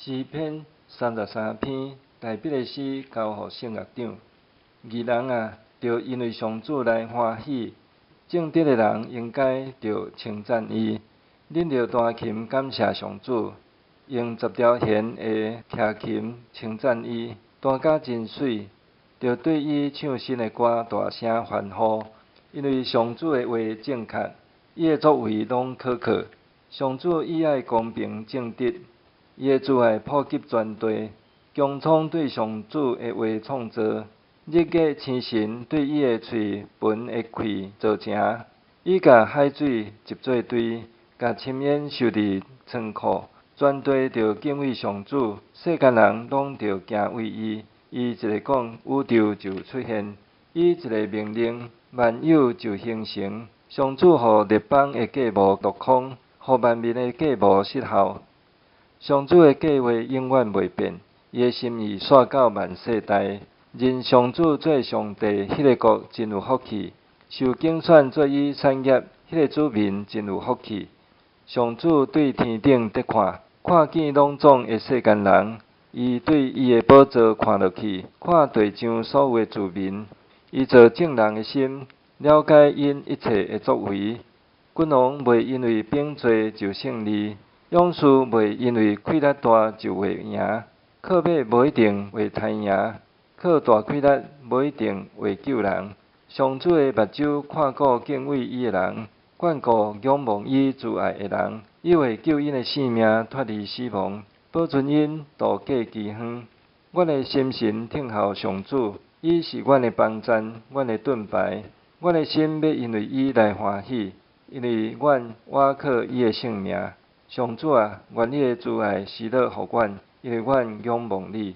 詩篇33篇，大衛的詩，交予聖樂長。義人啊，著因為上主來歡喜；正直的人應該著稱讚伊。恁著彈琴感謝上主，用十條弦的徛琴稱讚伊，彈甲真媠，著對伊唱新的歌，大聲歡呼。因為上主的話正確，伊的作為攏可靠。上主喜愛公平正直，伊的慈愛普及全地。穹蒼對上主的話創造，日月星辰對伊的喙唇的氣造成。伊共海水集做堆，共深淵收佇倉庫。全地著敬畏上主，世間人攏著敬畏伊。伊一个講，宇宙就出現；伊一个命令，萬有就形成。上主予列邦的計謀落空，予萬民的計謀失效。上主的計劃永遠袂變，伊的心意紲到萬世代。認上主做上帝，彼个國真有福氣；受揀選做伊產業，彼个子民真有福氣。上主對天頂佇看，看見攏總的世間人；伊對伊的寶座看落去，看地上所有的子民。伊造眾人的心，了解𪜶一切的作為。君王袂因為兵濟就勝利，勇士袂因為氣力大就會贏。靠馬無一定會刣贏，靠大氣力無一定會救人。上主的目睭看顧敬畏伊的人，眷顧仰望伊慈愛的人。伊會救𪜶的性命脫離死亡，保存𪜶渡過飢荒。阮的心神等候上主，伊是阮的幫贊，阮的盾牌。阮的心欲因為伊來歡喜，因為阮倚靠伊的聖名。上主啊，願你的慈愛施予阮，因為阮仰望你。